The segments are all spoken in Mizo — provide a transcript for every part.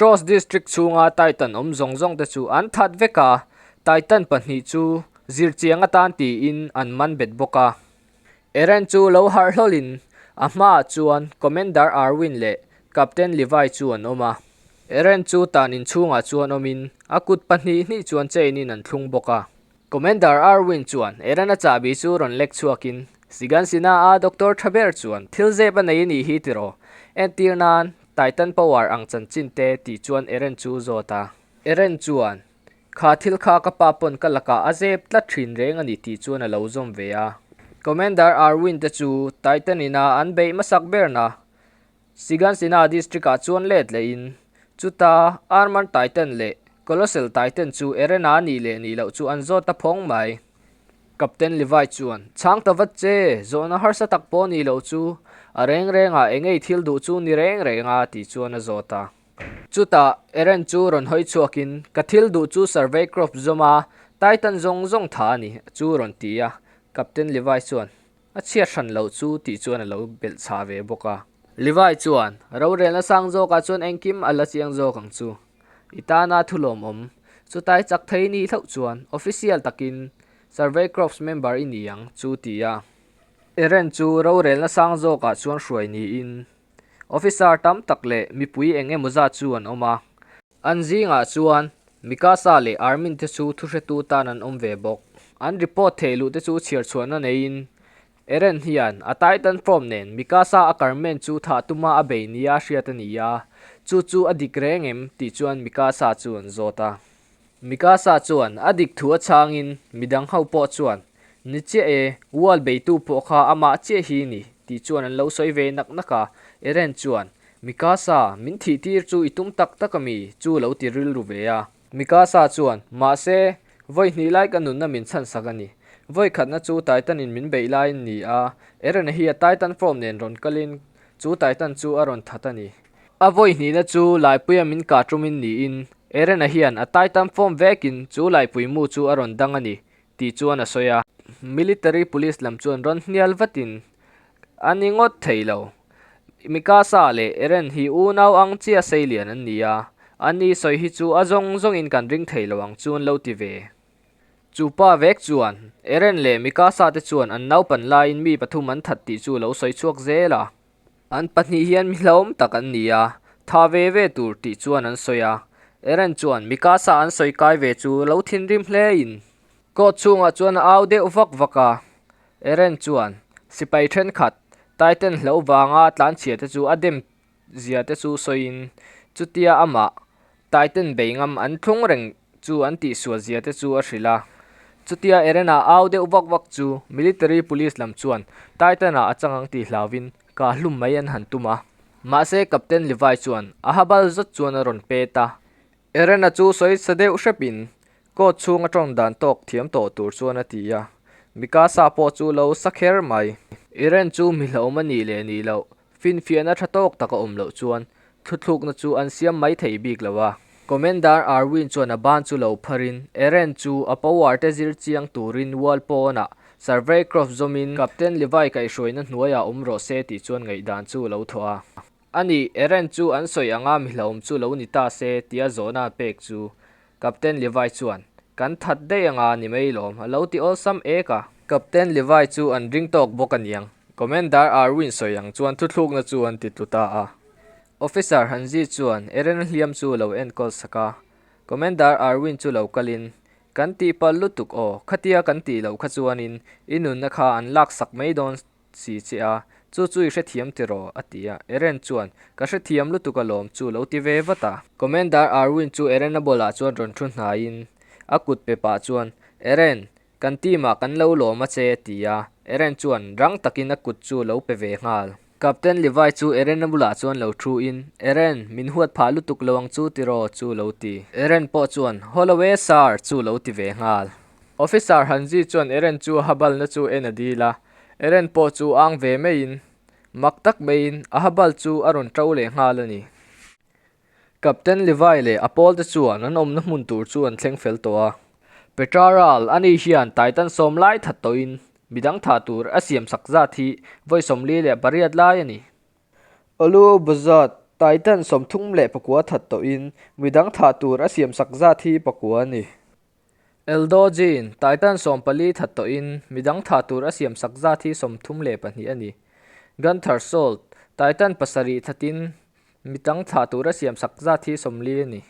Tross District chhunga Titan awm zawng zawng te chu an that vek a, Titan pahnih chu zirchiang atan tiin an man bet bawk a. Eren chu lo harh hlawlin a hmaah chuan Commander Arwin leh Captain Levi chu an awm a. Eren chu tan inchhungah chuan awmin a kut pahnih hnih chuan chain in an thlung bawk a. Commander Arwin chuan Eren-a chahbi chu rawn lek chhuakin, Sigansina-a doctor tha ber chuan thil zep a nei a nih hi tiraw? Entir nan, Titan Power ang chanchin te tih chuan Eren chu zawt a. Eren chuan, Kha thil kha ka pa pawn ka lakah a zep tlat thin reng a ni tih chuan a lo zawm ve a. Commander Arwin te chu Titan ina an beih hmasak berna Sigansina district-ah chuan let lehin, chuta Armand Titan leh Colossal Titan chu Erena nih leh nih loh chu an zawt ta phawng mai. Captain Levi chuan, Chhang ta vat che, zawhna harsa tak pawh nih loh chu a reng rengah engei thil duh chu ni reng reng a, tih chuan a zawt a. Chutah Eren chu rawn hawi chhuakin, Ka thil duh chu Survey Corps zawm a, Titan zawng zawng tha a ni, chu rawn ti a. Captain Levi chuan, A chhiat hran loh chu tih chuan a lo belh chhah ve bawk a. Levi chuan, Rorelna sang zawkah chuan engkim a la chiang zawk ang chu. I tana thu lawmawm, chutai chak thei ni hlauh chuan official takin Survey Corps member i ni ang chu ti a. Eren chu rorelna sang zawkah chuan hruai niin officer tam tak leh mipui eng emaw zat chu an awm a. An zingah chuan Mikasa leh Armin te chu thuhretu tan an awm ve bawk. An report theih luh te chu chhiar chhuahna neiin Eren hian a Titan form nen Mikasa Ackerman chu thah tuma a bei nia hriat a ni a, chu chu a dik reng em tih chuan Mikasa chu an zawt a. Mikasa chuan a dik thu a chhangin midang ho pawh chuan Ni chiah e, wall beitu pawh kha amah chiah hi ni tih chuan an lo sawi ve nak nak a, Eren chuan Mikasa, min thih tir chu i tum tak tak ami? chu lo ti rilru ve a. Mikasa chuan, Mahse, vawi hnih lai ka nunna min chhan sak a ni. Vawi khatna chu Titan in min beih laiin ni a, Eren-a hi a Titan form nen rawn kalin chu Titan chu a rawn that a ni. A vawi hnihna chu Laipuia min kah tumin niin, Eren-a hian a Titan form vekin chu Laipui mu chu a rawn dang a ni, tih chuan a sawi a. Military police lam chuan rawn hnial vatin, A ni ngawt thei lo. Mikasa leh Eren hi unau ang chiah seilian an ni a, a ni sawi hi chu a zawng zawngin kan ring thei lo ang chu an lo ti ve. Chu pa vek chuan Eren leh Mikasa te chuan an naupan laiin mi pathum an that tih chu lo sawi chhuak zel a. An pahnih hian mi hlauhawm tak an ni a, tha ve ve tur tih chuan an sawi a. Eren chuan Mikasa an sawi kai ve chu lo thinrim hlein court chhungah chuan a au deuh vak vak a. Eren chuan sipai thenkhat Titan hlo vanga tlanchhia te chu a dem zia te chu sawiin chutia amah Titan bei ngam an thlung reng chu an tihsual zia te chu a hrilh a. Chutia Eren-a au deuh vak vak chu Military Police lam chuan Titan-ah a chang ang tih hlauvin kah hlum mai an han tum a. Mahse Captain Levi chuan a habal zawt chuan a rawn pet a. Eren-a chu sawi sa deuh hrepin court chhung a tawng dan tawk thiam tawh tur chuan a ti a. Mikasa pawh chu lo sa kher mai. Eren chu mi hlauhawm a nih leh nih loh Finfiahna tha tawk tak a awm loh chuan thuthlukna chu an siam mai thei bik lo a. Commander Arwin chuan a ban chu lo pharin Eren chu a power te zir chiang turin wall pawnah Survey Corps zawmin Captain Levi kaihhruaina hnuaiah awm rawh se tih chuan ngaihdan chu a lo thawh a. A nih, Eren chu an sawi anga mi hlauhawm chu lo ni ta se tia zawhna a pek chu Captain Levi chuan, Kan that daih anga ni mai lawm, a lo ti awlsam ek a. Captain Levi chu an ring tawk bawk a niang. Commander Arwin sawi ang chuan thuthlukna chu an ti tlu ta a. Officer Hanzi chuan Eren hliam chu lo enkawl sak a. Commander Arwin chu lo kalin, Kan tihpalh lutuk aw, khatia kan tih loh kha chuanin i nunna kha an laksak mai dawn si che a, chu chu i hrethiam tiraw? a ti a. Eren chuan, Ka hrethiam lutuk alawm chu lo ti ve vat a. Commander Arwin chu Eren-a bulah chuan rawn thu hnaiin a kut pe pah chuan, Eren, kan team ah kan lo lawm a che a ti a. Eren chuan rang takin a kut chu lo pe ve nghal. Captain Levi chu Eren-a bulah chuan lo thu in, Eren, min huat phah lutuk lo ang chu tiraw? chu lo ti. Eren pawh chuan, Holloway sir chu lo ti ve nghal. Officer Hanzi chuan Eren chu a habalna chu en a dil a, Eren pawh chu ang ve maiin, mak tak maiin a habal chu a rawn to leh nghal a ni. Captain Levi leh a pawlte chuan an awmna hmun tur chu an thleng fel tawh a. Petra ral ani hian Titan sawm lai that tawhin midang thah tur a siam sak zat hi vawi 48 lai a ni. Alu bazat. Titan 39 that tawhin midang thah tur a siamsak zat hi pakua a ni. Eldo Jean, Titan 14 that tawhin midang thah tur a siamsak zat hi 32 a ni. Gunther Salt, Titan pasarih thatin midang thah tur a siamsak zat hi 40 a ni.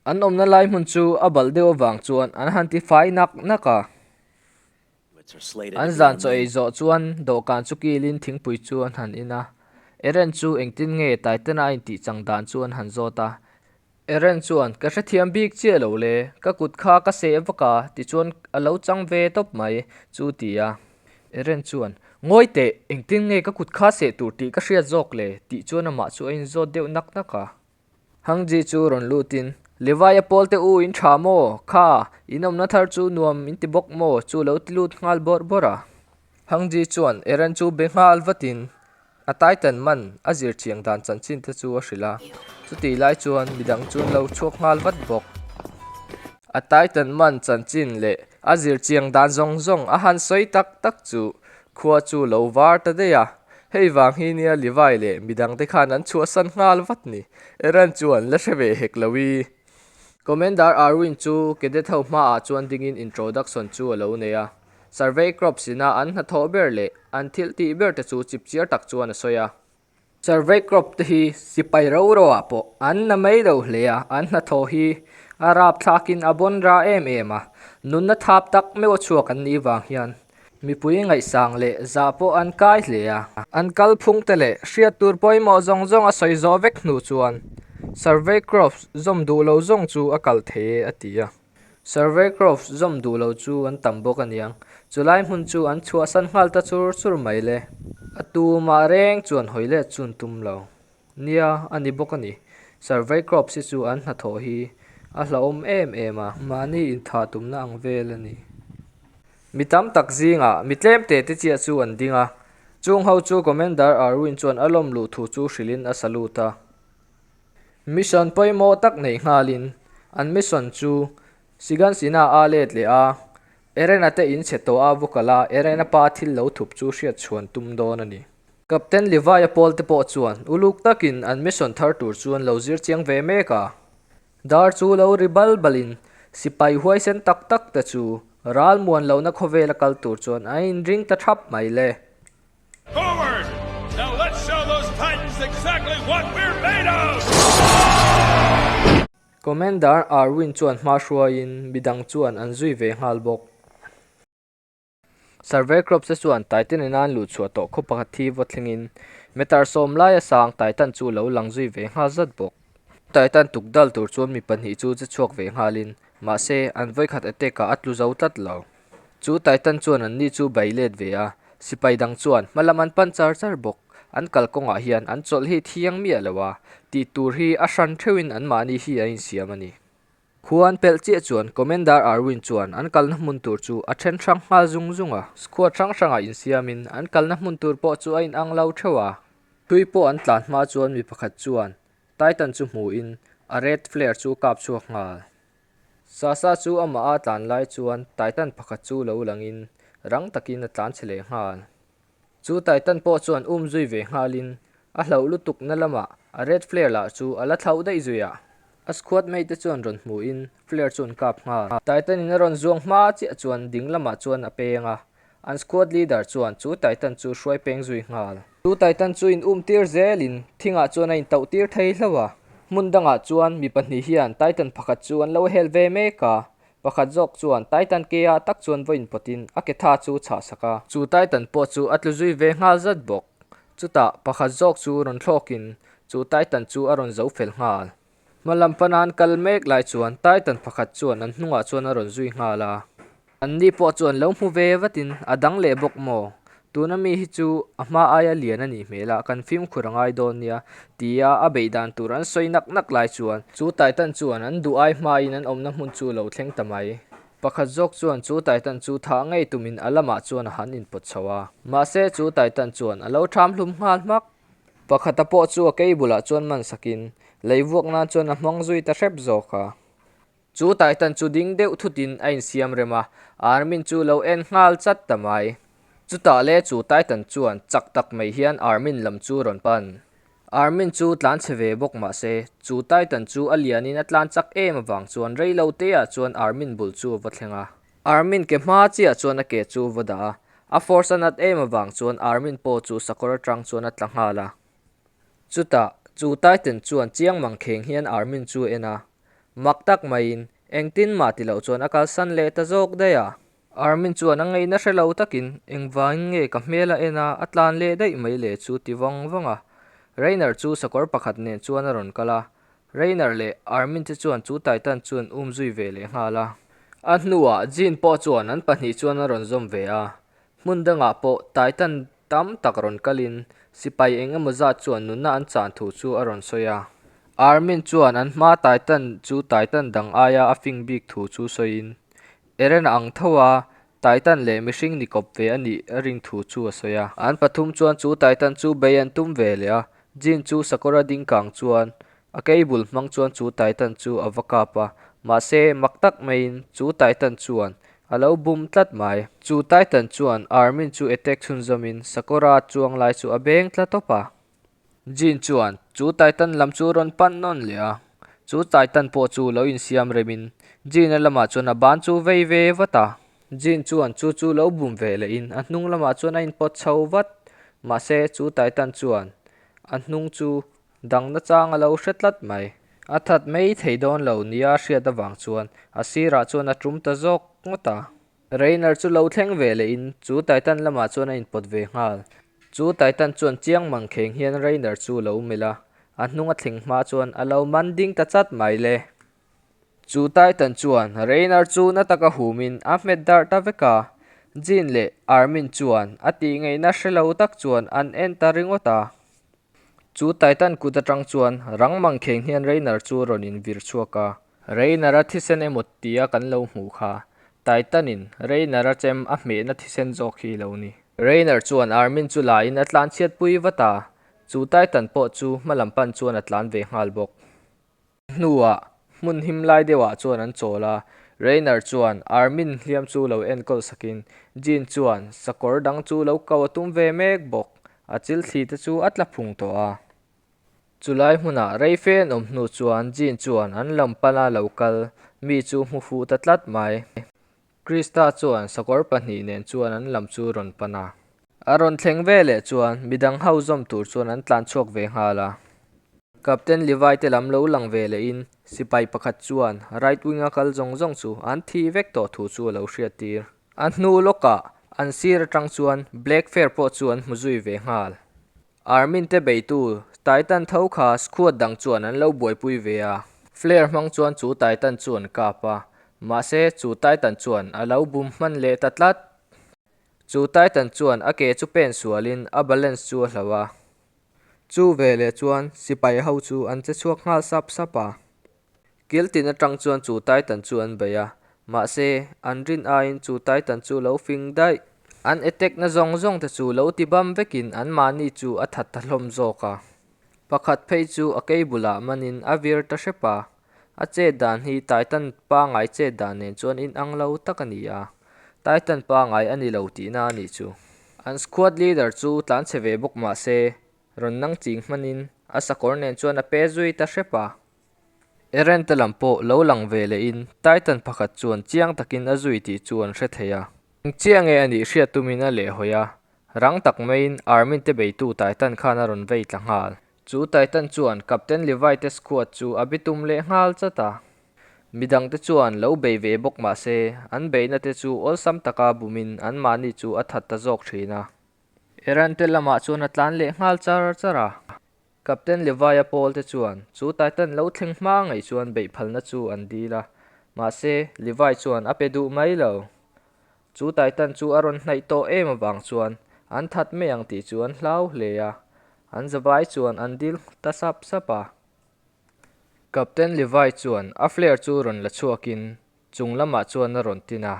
An awmna lai hmun chu a balh deuh avang chuan an han ti fai nak nak a. An zan chaw ei zawh chuan dawhkan chu kilin thingpui chu an han in a. Eren chu engtin nge Titan-a a intih chang dan chu an han zawt a. Eren chuan, Ka hrethiam bik chiah lo le, ka kut kha ka seh vak a, tichuan a lo chang ve tawp mai, chu ti a. Eren chuan, Ngawi teh, engtin nge ka kut kha seh tur tih ka hriat zawk le, tih chuan amah chu a inzawt deuh nak nak a. Hangji chu rawn lutin, Levi-a pawlte u in tha maw? Kha, in awmna thar chu nuam in ti bawk maw? Chu lo ti lut nghal bawrh bawrh a. Hangji chuan Eren chu be nghal vatin a Titan man a zir chiang dan chanchin te chu a hrilh a. Chutih lai chuan midang chu an lo chhuak nghal vat bawk. A Titan man chanchin leh a zir chiang dan zawng zawng a han sawi tak tak chu Khua chu lo var ta daih a, hei vang hi nia Levi leh midangte khan an chhuahsan nghal vat ni. Eren chuan la hre ve hek lo i. Commander Arwin chu cadet ho hmaah chuan dingin introduction chu a lo nei a. Survey Corps ina an hnathawh ber leh an thil tih ber te chu chipchiar tak chuan a sawi a. Survey Corps te hi sipai ro ro ah pawh an na mai lo hle a, an hnathawh hi a rapthlakin a bawn ra em em a, nunna thap tak meuh a chhuak an nih vang hian mipui ngaihsang leh zah pawh an kai hle a. An kalphung te leh hriat tur pawimawh zawng zawng a sawi zawh vek hnu chuan Survey Corps zawm duh lo zawng chu a kal thei e a ti a. Survey Corps zawm duh lo chu an tam bawk aniang. Chulai hmun chu an chhuahsan nghal ta chur chur mai le. A tumah reng chuan hawi let chun tum lo. Nia, a ni bawk a ni. Survey Corps hi chu an hnathawh hi a hlauhawm em em a. Mahni inthah tumna ang vel a ni. Mi tam tak zingah mi tlem te te chiah chu an ding a. Chung ho chu Commander Arwin chuan a lawm luh thu chu hrilhin a salute a. Mission pawimawh tak nei nghalin an mission chu Sigansina a let leh a, Erena te in chhe tawh a vukal a, Erena pa thil lo thup chu hriat chhuan tum dawn a ni. Captain Levi-a pawl te pawh chuan uluk takin an mission thar tur chu an lo zir chiang ve mek a. Dar chu lo ri bal balin sipai huaisen tak tak te chu ral muan lohna khawvela kal tur chuan an inring ta thap mai le. Forward! Now let's show those Titans exactly what we're made of! Commander Arwin chuan hma hruaiin midang chuan an zui ve nghal bawk. Survey Corps te chuan Titan ina an luh chhuah tawh khaw pakhat hi vaw thlengin meter sawm laia sang Titan chu lo lang zui ve nghal zat bawk. Titan tuk dal tur chuan mi pahnih chu che chhuak ve nghalin mahse an vawikhat attack ah a tlu zo tlat lo. Chu Titan chuan anni chu bei let ve a, sipai dang chuan hma lam an pan char char bawk. An kalkawngah hian an chawlh hi thiang miah lo a, tih tur hi a hran theuhin anmahni hi an insiam a ni. Khua an pelh chiah chuan Commander Arwin chuan an kalna hmun tur chu a then hrang nghal zung zung a. Squad hrang hrangah insiamin an kalna hmun tur pawh chu a inang lo theuh a. Tui pawh an tlan hma chuan mi pakhat chuan Titan chu hmuhin a red flare chu a kap chhuak nghal. Sasa chu amah a tlan lai chuan Titan pakhat chu lo langin rang takin a tlan chhe leh nghal. Chu Titan pawh chuan um zui ve nghalin a hlauh lutuk na lamah a red flare lah chu a la thlauh daih zui a. A squad mate te chuan rawn hmuhin flare chu an kap nghal. Titan in a rawn zuang hma chiah chuan ding lamah chuan a peng a, An squad leader chuan chu Titan chu hruai peng zui nghal. Chu Titan chu in um tir zelin thingah chuan a intauh tir thei hlauh a. Hmun dangah chuan mi pahnih hian Titan pakhat chu an lo hel ve mek a. Pakhat zawk chuan Titan ke ah tak chuan vawiin pawtin a ke tha chu chhah sak a. Chu Titan pawh chu a tlu zui ve nghal zat bawk. Chutah pakhat zawk chu rawn thlawkin chu Titan chu a rawn zo fel nghal. Hma lam pana an kal mek lai chuan Titan pakhat chuan an hnungah chuan a rawn zui nghal a. Anni pawh chuan lo hmu ve vatin a dang leh bawk maw? Tuna mi hi chu a hma aia lian a nih hmel a, kan fimkhur a ngai dawn nia, tia a beih dan tur an sawi nak nak lai chuan chu Titan chuan an duh ai hmain an awmna hmun chu lo thleng ta mai. Pakhat zawk chuan chu Titan chu thah ngei tumin a lamah chuan a han inpawt chho a. Mahse chu Titan chuan a lo ṭham hlum nghal hmak. Pakhata pawh chu a kei bulah chuan man sakin lei vuak nan chuan a hmang zui ta hrep zawk a. Chu Titan chu ding deuh thutin a insiam rem a, Armin chu lo en nghal chat ta mai. Chutah le chu Titan chuan chak tak mai hian Armin lam chu rawn pan. Armin chu tlan chhe ve bawk mah se, chu Titan chu a lianin a tlan chak em avang chuan rei lo teah chuan Armin bul chu a va thleng a. Armin ke hma chiah chuan a ke chu a va dah a, a force a nat em avang chuan Armin pawh chu sakawr atang chuan a tla nghal a. Chutah, chu Titan chuan chiang mang kheng hian Armin chu a en a, mak tak maiin engtin mah ti loh chuan a kalsan leh ta zawk daih a. Armin chuan a ngaihna hre lo takin engvangin nge ka hmel a en a, a tlan leh daih mai le chu ti vawng vawng a. Rainer chu sakawr pakhat nen chuan a rawn kal a, Rainer leh Armin te chuan chu Titan chu an um zui ve leh nghal a. A hnuah Jean pawh chuan an pahnih chuan a rawn zawm ve a, hmun dangah pawh Titan tam tak rawn kalin sipai eng emaw zat chuan nunna an chan thu chu a rawn sawi a. Armin chuan an hma Titan chu Titan dang aia a fing bik thu chu sawiin Eren ang tho a, Titan leh mihring ni kawp ve a nih a ring thu chu a sawi a. An pathum chuan chu Titan chu bei an tum ve leh a, Jean chu sakawra ding kang chuan a cable hmang chuan chu Titan chu a va kap a, mahse mak tak maiin chu Titan chuan a lo bum tlat mai. Chu Titan chuan Armin chu attack chhunzawmin sakawra chuang lai chu a beng tla tawp a. Jean chuan chu Titan lam chu rawn pan nawn leh a, chu Titan pawh chu lo insiam remin Jean-a lamah chuan a ban chu vei ve vat a. Jean chuan chu chu lo bum ve lehin a hnung lamah chuan a inpawt chho vat, mahse chu Titan chuan a hnung chu dang nachang a lo hre tlat mai. A that mai thei dawn lo nia a hriat avang chuan a sirah chuan a tum ta zawk ngawt a. Rainer chu lo thleng ve lehin chu Titan lamah chuan a inpawt ve nghal. Chu Titan chuan chiang mang kheng hian Rainer chu lo melh a, a hnung a thleng hma chuan a lo man ding ta chat mai le. Chu Titan chuan Rainer chu na taka humin a hmet darh ta vek a, Jean leh Armin chuan a tih ngaihna hre lo tak chuan an en ta ringawt a. Chu Titan kut atang chuan rang mang kheng hian Rainer chu a rawn invir chhuak a. Rainer-a thisen emaw tia kan lo hmuh kha, Titan-in Rainer-a chem a hmehna thisen zawk hi lo ni. Rainer chuan Armin chu la in a tlan chhiatpui vat a, chu Titan pawh chu hmalam pan chuan a tlan ve nghal bawk. Hnuah hmun him lai deuhah chuan an chawl a, Rainer chuan Armin hliam chu lo enkawl sakin Jean chuan sakawr dang chu lo ko a tum ve mek bawk, a chil thli te chu a tla phung tawh a. Chulai hmunah rei fe an awm hnu chuan Jean chuan an lam pana lo kal mi chu hmu fuh ta tlat mai. Krista chuan sakawr pahnih nen chuan an lam chu rawn pan a. A rawn thleng ve leh chuan midang ho zawm tur chuan an tlan chhuak ve nghal a. Captain Levi te lam lo lang ve lehin sipai pakhat chuan right wing a kal zawng zawng chu an thi vek tawh thu chu a lo hriat tir. A hnu lawkah an sir atang chuan Black Fair pawh chu an hmu zui ve nghal. Armin te beitu Titan tho kha squad dang chuan an lo buaipui ve a. Flare hmang chuan chu Titan chu an kap a, mahse chu Titan chuan a lo bum hman leh ta tlat. Chu Titan chuan a ke chu pen sualin a balance chu a hloh a. Chu veleh chuan sipai ho chu an che chhuak nghal sap sap a. Kil tin atang chuan chu Titan chu an bei a, mahse an rin aiin chu Titan chu lo fing daih. An attack na zawng zawng te chu lo ti bam vekin an mahni chu a that ta hlawm zawk a. Pakhat phei chu a kei bulah manin a vir ta hrep a, a chet dan hi Titan pangai chet dan nen chuan inang lo tak a ni a, Titan pangai a ni lo tihna a nih chu. An squad leader chu tlanchhe ve bawk mahse rawn nang ching hmanin a sakawr nen chuan a pe zui ta hrep a. Eren te lam pawh lo lang ve lehin Titan pakhat chuan chiang takin a zui tih chu an hre thei a. Eng chiah nge a nih hriat tumin a lehhawi a, rang tak maiin Armin te beitu Titan khan a rawn vei tla nghal. Chu Titan chuan Captain Levi te squad chu a bitum leh nghal chat a. Midangte chuan lo bei ve bawk mah se, an beihna te chu awlsam taka bumin anmahni chu a that ta zawk thin a. Eren te lamah chuan a tlan leh nghal char char a. Captain Levi-a pawl te chuan chu Titan lo thleng hma ngei chuan beih phalna chu an dil a, mahse Levi chuan a pe duh mai lo. Chu Titan chu a rawn hnaih tawh em avang chuan an that mai ang tih chu an hlau hle a, an zavai chuan an dil ta sap sap a. Captain Levi chuan a flare chu rawn la chhuakin chung lamah chuan a rawn tin a.